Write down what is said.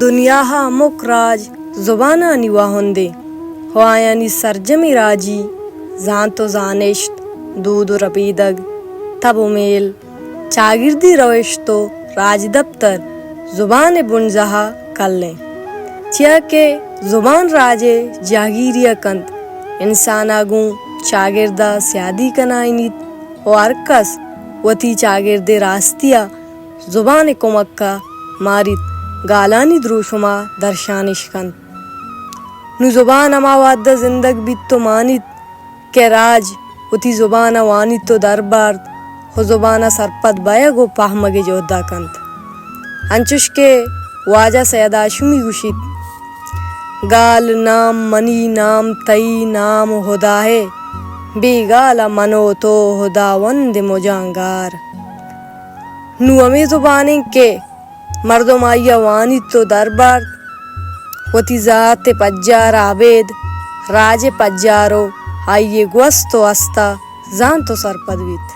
دنیا ء ہمک راج زبانانی واہندیں و آیانی سرجمیں راجی زانت و زانشت، دود و ربیدگ، تب و میل، چاگردی روشت و راجدپتر زبان ء بنزہ ء کلیں، چیا کہ زبان راج ء جہگیری ء کنت، انسان ء گوں چاگرد ء سیادی کنائینیت و ہرکس وتی چاگرد ء راستی ء زبان ء کمک ء ماریت، گالانی دروشم ء درشانش کنت۔ نوں زبان ہما وہد ء زندگ بیت و مانیت کہ راج وتی زبان ء وانیت و دربارت و زبان ء سرپد بئیگ و پہمگ ء جہد ء کنت۔ انچش کہ واجہ سید ہاشمی گوشیت، گال نام منی نام تئی نام ہدائے، بے گال ء من و تو ہداوند مجاں گار۔ نوں ہمے زبان انت کہ مردم آئی ء وانیت و دربارت، وتی زات ء پجار ء ابید راج ء پجار و آئی ء گوست و است ء زانت و سرپد بیت۔